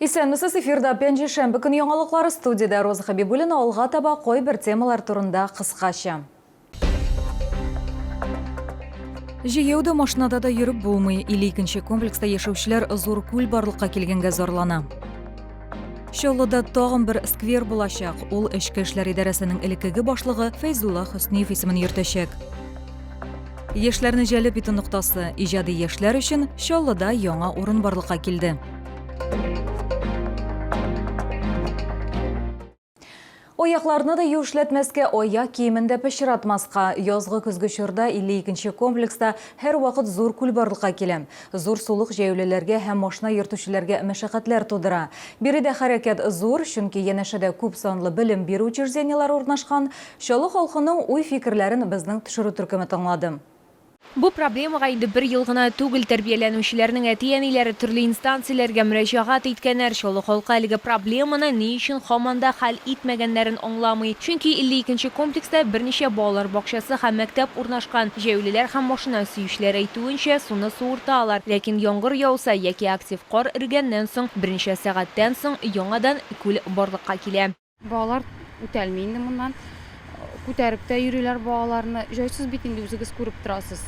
Исәнмесез, эфирда Пәнҗешәмбе көн яңалыклары, студиядә Роза Хәбибуллина. Алга таба кайбер темалар турында кыскача. Җәяү дә, машинада да йөреп булмый. 52 комплекста яшәүчеләр зур күл барлыкка килгәнгә зарлана. Чаллыда тагын бер сквер булачак. Ул Эчке эшләр идарәсенең элеккеге башлыгы Фәйзулла Хөсниев исемен йөртәчәк. Яшьләрне җәлеп итү ноктасы, иҗади яшьләр өчен Чаллыда яңа урын барлыкка килде. Аякларны да юешләтмәскә, аяк киемен дә пычратмаска. Язгы-көзге чорда 52 нче комплекста һәрвакыт зур күл барлыкка килә. Зур сулык җәяүлеләргә һәм машина йөртүчеләргә мәшәкатьләр тудыра. Биредә хәрәкәт зур, чөнки янәшәдә күп санлы белем бирү учреждениеләре урнашкан. Чаллы халкының уй-фикерләрен безнең төшерү төркеме тыңлады. Бу проблемага инде бер ел гына түгел, тәрбияләнүчеләрнең әти-әниләре төрле инстанцияләргә мөрәҗәгать иткәннәр. Чаллы халкы әлеге проблеманы ни өчен һаман да хәл итмәгәннәрен аңламый. Чөнки 52 нче комплекста берничә балалар бакчасы һәм мәктәп урнашкан. Җәяүлеләр һәм машина сөючеләр әйтүенчә, суны суырта алар. Ләкин яңгыр яуса яки актив кар эрегәннән соң, берничә сәгатьтән соң яңадан күл барлыкка килә. Балалар үтәлми инде моннан. Күтәреп тә йөриләр балаларны. Җайсыз бит инде, үзегез күреп торасыз.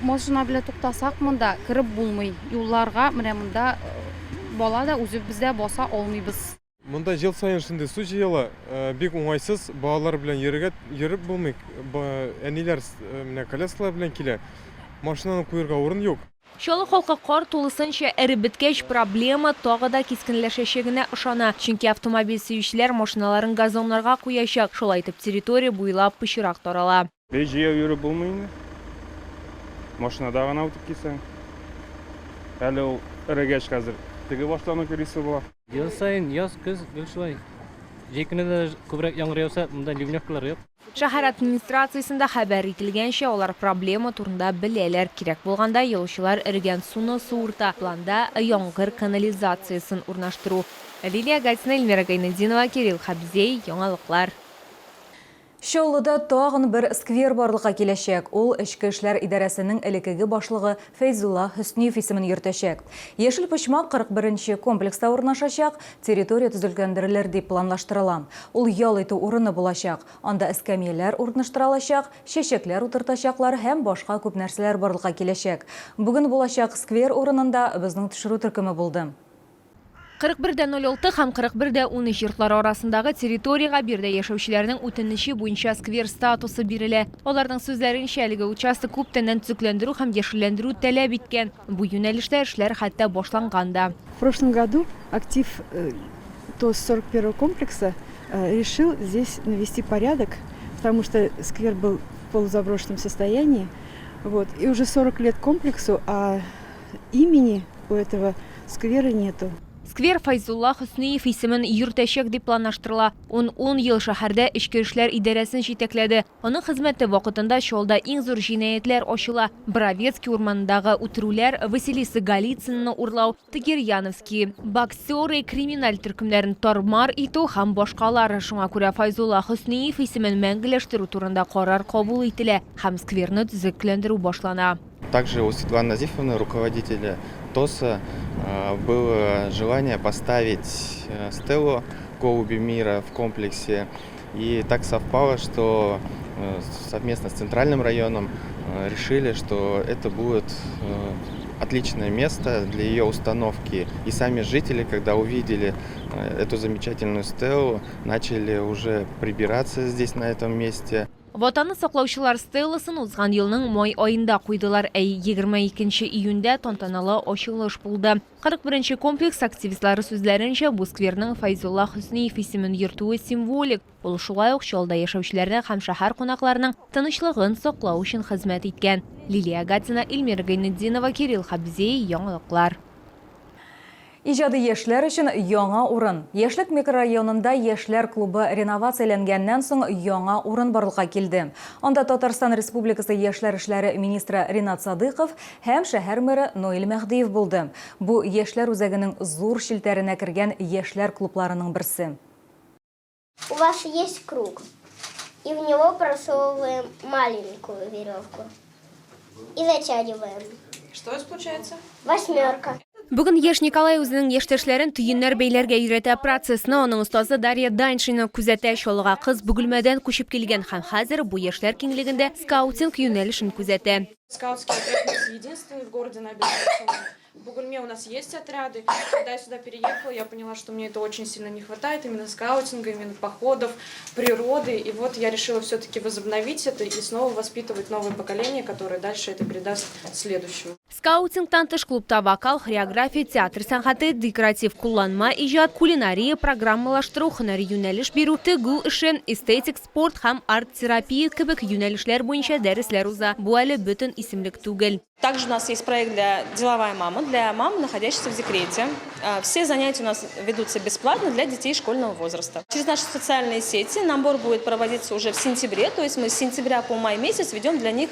Машина белән туктасак монда кереп булмый. Юлларга менә монда бала да, үзебез дә баса алмыйбыз. Монда ел саен шундый су җыела, бик уңайсыз, балалар белән йөрергә йөреп булмый. Әниләр менә коляскалар белән килә. Машинаны куерга урын юк. Чаллы халкы кар тулысынча эреп беткәч, проблема тагы да кискенләшәчәгенә ышана. Чөнки автомобиль сөючеләр машиналарын газоннарга куячак, шулай итеп территория буйлап пычрак тарала. Бәй, җәяү йөреп булмый инде. Машинада гына үтеп китсәң. Әле ул эрегәч хәзер теге баштан ук йөрисе була. Ел саен, яз, көз гел шулай. Җәй көне дә күбрәк яңгыр яуса, монда ливневкалар юк. Шәһәр администрациясендә хәбәр ителгәнчә, алар проблема турында беләләр. Кирәк булганда, юлчылар эрегән суны суырта. Планда, яңгыр канализациясен урнаштыру. Лилия Гатина, Эльмира Гайнетдинова, Кирилл Хабзей, Яңалыклар. Чаллыда тагын бер сквер барлыкка киләчәк. Ул Эчке эшләр идарәсенең элеккеге башлыгы Фәйзулла Хөсниев исемен йөртәчәк. Яшел почмак 41 нче комплекста урнашачак, территория төзекләндерелер дип планлаштырыла. Ул ял итү урыны булачак. Анда эскәмияләр урныштыралачак, чәчәкләр утыртачаклар һәм башка күп нәрсәләр барлыкка киләчәк. Бүген булачак сквер урынында безнең төшерү төркеме булды. 41 дә 06 һәм 41 дә 13 йортлары арасындагы территориягә биредә яшәүчеләрнең үтенече буенча сквер статусы бирелә. Аларның сүзләренчә, әлеге участок күптәннән төзекләндерү һәм яшелләндерү таләп иткән. Бу юнәлештә эшләр хәтта башланган да. В прошлом году актив ТОС 41 комплекса решил здесь навести порядок, потому что сквер был в полузаброшенном состоянии. Вот. И уже 40 лет комплексу, а имени у этого сквера нету. Сквер Фәйзулла Хөсниев исемен йөртәчәк дип планлаштырыла. Ун ун ел шәһәрдә эчке эшләр идарәсен җитәкләде. Аның хезмәте вакытында Чаллыда иң зур җинаятьләр ачыла, Боровецкий урманындагы үтерүләр, Василиса Голицынаны урлау, Тагирьяновские боксеры криминаль төркемнәрен тар-мар итү һәм башкалар. Шуңа күрә Фәйзулла Хөсниев исемен мәңгеләштерү турында карар кабул ителә һәм скверны төзекләндерү башлана. Также у Светланы Назифовны, руководителя ТОСа, было желание поставить стелу «Голуби мира» в комплексе. И так совпало, что совместно с Центральным районом решили, что это будет отличное место для ее установки. И сами жители, когда увидели эту замечательную стелу, начали уже прибираться здесь, на этом месте. Ватанны саклаучылар стеласын узган елның май аенда куйдылар, ә 22 нче июньдә тантаналы ачылыш булды. 41 нче комплекс активистлары сүзләренчә, бу скверның Фәйзулла Хөсниев исемен йөртүе символик, ул шулай ук Чаллыда яшәүчеләрнең һәм шәһәр кунакларының тынычлыгын саклау өчен хезмәт иткән. Лилия Гатина, Эльмира Гайнетдинова, Кирилл Хабзей, Яңалыклар. Иҗади яшьләр өчен яңа урын. Яшьлек микрорайонында Яшьләр клубы реновацияләнгәннән соң яңа урын барлыкка килде. Анда Татарстан Республикасы яшьләр эшләре министры Ринат Садыйков һәм шәһәр мэры Наил Мәһдиев булды. Бу яшьләр үзәгенең зур челтәренә кергән яшьләр клубларының берсе. У вас есть круг, и в него просовываем маленькую веревку и затягиваем. Что у вас получается? Восьмерка. Бүген яшь Николай үзенең яшьтәшләрен төеннәр бәйләргә өйрәтә. Процессны аның остазы Дарья Даньшина күзәтә. Чаллыга кыз Бөгелмәдән күчеп килгән һәм хәзер бу яшьләр киңлегендә скаутинг юнәлешен күзәтә. Скаутский отряд у нас единственный в городе Набережные Челны. В Бугульме у нас есть отряды. Когда я сюда переехала, я поняла, что мне это очень сильно не хватает, именно скаутинга, именно походов, природы. И вот я решила все-таки возобновить это и снова воспитывать новое поколение, которое дальше это передаст следующему. Скаутингтан тыш клубта вокал, хореография, театр сәнгате, декоратив кулланма иҗат, кулинария, программалаштыру, һөнәри юнәлеш бирү, тегү эше, эстетик, спорт һәм арт-терапия кебек юнәлешләр буенча дәресләр уза. Бу әле бөтен исемлек түгел. Также у нас есть проект для «Деловая мама», для мам, находящихся в декрете. Все занятия у нас ведутся бесплатно для детей школьного возраста. Через наши социальные сети набор будет проводиться уже в сентябре, то есть мы с сентября по май месяц ведем для них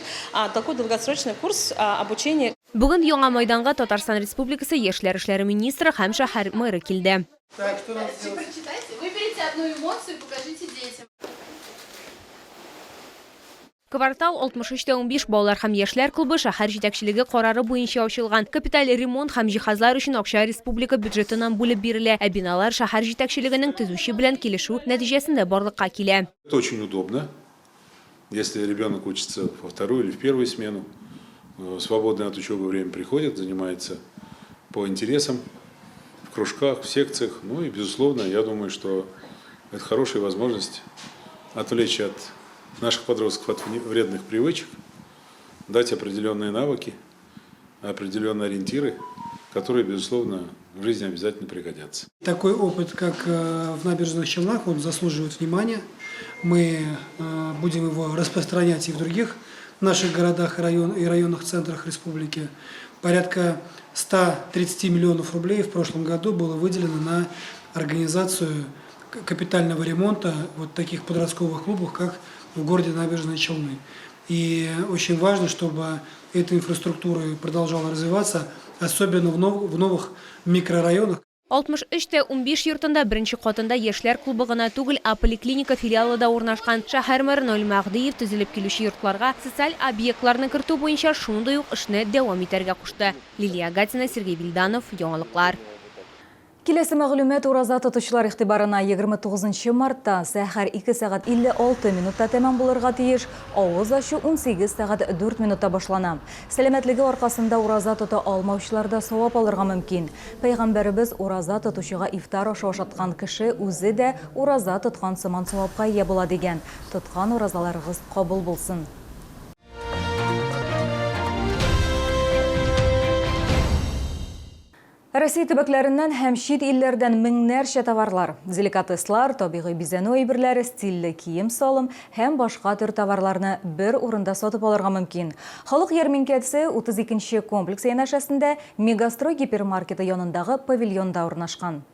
такой долгосрочный курс обучения. Бүген яңа майданга Татарстан Республикасы яшьләр эшләре министры һәм шәһәр мэры килде. Так, что надо сделать? Прочитайте, выберите одну эмоцию и покажите детям. Квартал 63 15 балалар һәм яшьләр клубы шәһәр җитәкчелеге карары буенча ачылган. Капиталь ремонт һәм җиһазлар өчен акча республика бюджетыннан бүлеп бирелә, ә биналар шәһәр җитәкчелегенең төзүче белән килешү нәтиҗәсендә барлыкка килә. Это очень удобно, если ребенок учится во вторую или в первую смену, свободное от учебы время приходит, занимается по интересам, в кружках, в секциях. Ну и, безусловно, я думаю, что это хорошая возможность отвлечь от наших подростков от вредных привычек, дать определенные навыки, определенные ориентиры, которые, безусловно, в жизни обязательно пригодятся. Такой опыт, как в Набережных Челнах, он заслуживает внимания. Мы будем его распространять и в других наших городах и районных центрах республики. Порядка 130 миллионов рублей в прошлом году было выделено на организацию капитального ремонта вот таких подростковых клубов, как в городе Набережные Челны. И очень важно, чтобы эта инфраструктура продолжала развиваться, особенно в новых микрорайонах. 63 тә 15 йортында беренче катында яшьләр клубы гына түгел, ә поликлиника филиалы да урнашкан. Шәһәр мэры Наил Мәһдиев төзелеп килүче йортларга социаль объектларны кертү буенча шундый ук эшне дәвам итәргә кушты. Лилия Гатина, Сергей Вильданов, Яңалыклар. Киләсе мәгълүмат ураза тотучылар игътибарына: 29 мартта сәхәр 2 сәгать 56 минутта тәмам булырга тиеш. Авыз ачу 18 сәгать 4 минутта башлана. Сәламәтлеге аркасында ураза тота алмаучылар да савап алырга мөмкин. Пәйгамбәребез ураза тотучыга ифтар ашы ашаткан кеше үзе дә ураза тоткан сыман савапка ия була дигән. Тоткан уразаларыгыз кабул булсын. Россия төбәкләреннән һәм чит илләрдән меңнәрчә товарлар, деликатеслар, табигый бизәнү әйберләре, стильле кием-салым һәм башка төр товарларны бер урында сатып алырга мөмкин. Халык ярминкәсе 32 комплекс янәшәсендә Мегастрой гипермаркеты янындагы павильонда урнашкан.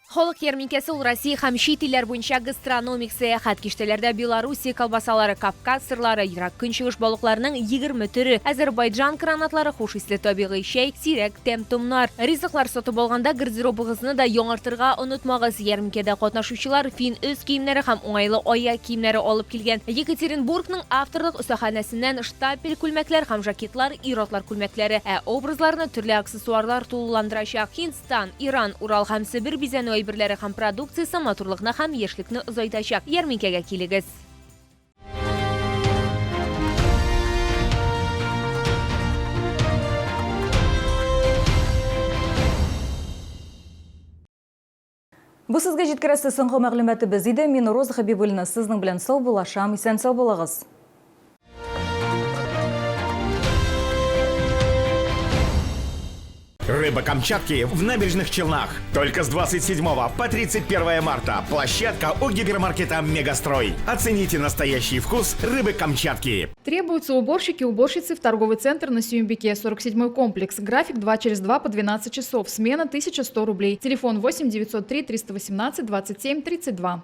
Халык ярминкәсе ул Россия һәм чит илләр буенча гастрономик сәяхәт. Киштәләрдә Белоруссия колбасалары, Кавказ сырлары, Ерак Көнчыгыш балыкларының 20 төре, Азербайджан гранатлары, хуш исле табигый чәй, сирәк тәм-томнар. Ризыклар сатып алганда гардеробыгызны да яңартырга онытмагыз. Ярминкәдә катнашучылар фин өс киемнәре һәм уңайлы аяк киемнәре алып килгән. Екатеринбургның авторлык остаханәсеннән штапель күлмәкләр һәм жакетлар, ир-атлар күлмәкләре, ә образларны төрле аксессуарлар тулыландырачак. Һиндстан, Иран, Урал һәм Себер бизәнү әйберләре һәм продукциясе матурлыкны һәм яшьлекне озайтачак. Ярминкәгә килегез! Бу сезгә җиткерәсе соңгы мәгълүматыбыз иде. Мин Роза Хабибуллина сезнең белән саубуллашам. Исән сау булыгыз. Рыба Камчатки в Набережных Челнах. Только с 27 по 31 марта. Площадка у гипермаркета «Мегастрой». Оцените настоящий вкус рыбы Камчатки. Требуются уборщики и уборщицы в торговый центр на Сююмбике, 47 комплекс. График 2 через 2 по 12 часов. Смена 1100 рублей. Телефон 8 903 318 27 32.